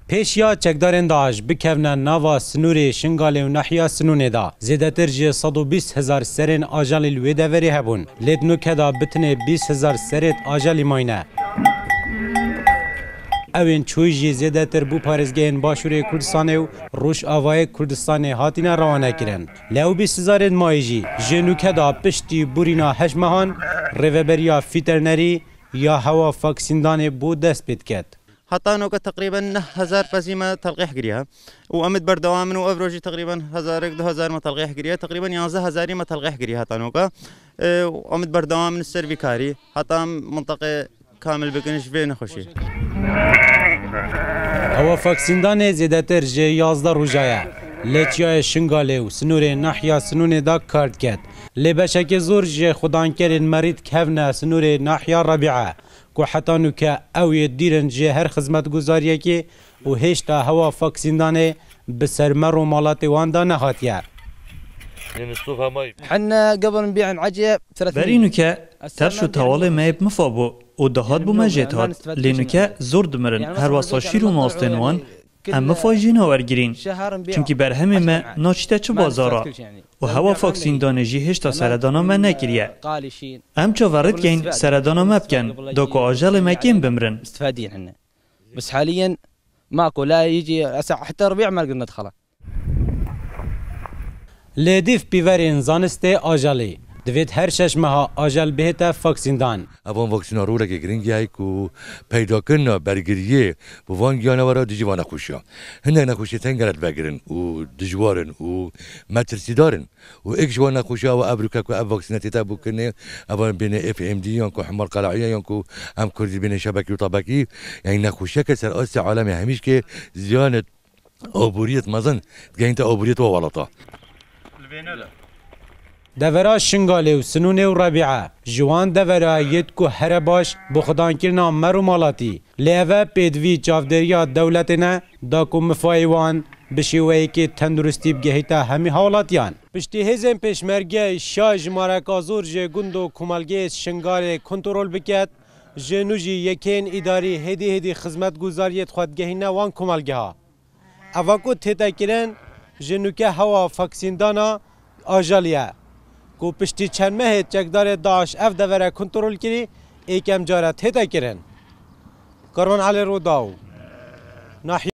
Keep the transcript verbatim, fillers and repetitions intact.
Pêşiya çekdarên DAIŞ bikevne nava sinûrê Şingalê û nahiya Sinûnê de, zêdetir ji sed û bîst hezar serên ajalî li wê deverê hebûn. Lê di nûke de bi tinê bîst hezar serêt ajalî mayne. Ew ên çûyî jî zêdetir bo parêzgehên Başûrê Kurdistanê û Rojavayê Kurdistanê hatine rewanekirin. Li ew bîst hezarên mayî jî ji nûke de piştî borîna heşt mehan rêveberiya fîternerî ya hewa faksîndanê bo dest pê diket. Heta noka teqrîben neh hezar pezî me telqîh kiriye. Û em ê berdewam in û ev rojî teqrîben hezarek du hezar me telqîh kiriye. Teqrîben yanzdeh hezarî me telqîh kiriye heta noka. E, û em ê berdewam in ser vî karî. Heta em minteqê kamil bikin ji vê nexweşî. Hewa faksîndanê zêdetir ji yazdeh roja ye. Li çiyayê Şingalê û sinûrê nahiya Sinûnê de kar diket. Lê beşekê zor ji xwedankerên merî dikevne sinûrê nahiya Rebîe. Ku heta nûke ew yê dîr in ji her xizmetguzariyekê û hêşta hewa faksîndanê bi ser mer û malatê wan de nehatiye. Henne gebel nbî en ecê. Berî nûke terş û tewalê me yê bi mifa bû û dahat bû me jê dihat. Lê nûke zor dimirin, her wesa şîr û mastên wan em mifa jî nawergirîn. Çunkî berhemê me naçîte çi bazara û hewa faksîndanê jî hêşta seredana me nekiriye. Em çaverê dikeyn seredana me bikin, da ku ajelê me kêm bimirin. Bes haliyen mako la yicî esa heta rebî me qir nedixele. Li dîv pîverên zanistê ajelî divêt her şeş meha ajel bihête faksîndan. Evan vaksîna roleke girîng heye ku peydakirina bergiriyê bi van giyanewera dijî van nexweşiya. Hinek nexweşiyê tengere divegirin û dijwar in û metirsîdar in. Û êk ji wan nexweşiya ew e, ev rûke ku ev vaksîne tête bûkirinê, evan bênê F M D yan ku himar qelaiye yan ku em kurdî bênê şebekî û tabekî, yanî nexweşiyeke ser astê alemê hemîşkê ziyanê aboriyêt mezin digehînte aboriyêt wa welata. Devera Şingalê û Sinûnê û Rebîe ji wan devera yêt ku here baş bi xwedankirina mer û malatî. Lê ev e pêdivî çavdêriya dewletê ne, da ku mifayê wan bi şêweyekê tenduristî bigehîte hemî hawlatiyan. Piştî hêzên pêşmerge şa jimareka zor ji gund û komelgehê Şingalê kontrol biket, ji nû jî yekên îdarî hêdî hêdî xizmetguzariyê xwe digehîne wan komelgeha. Eva ku tête kirin, ji nûke hewa faksîndana ajalî ye, ku piştî çend mehê çekdarê DAIŞ ev devere kontrol kirî, êkem care tête kirin. Karwan Elê Rodaw, Nahiya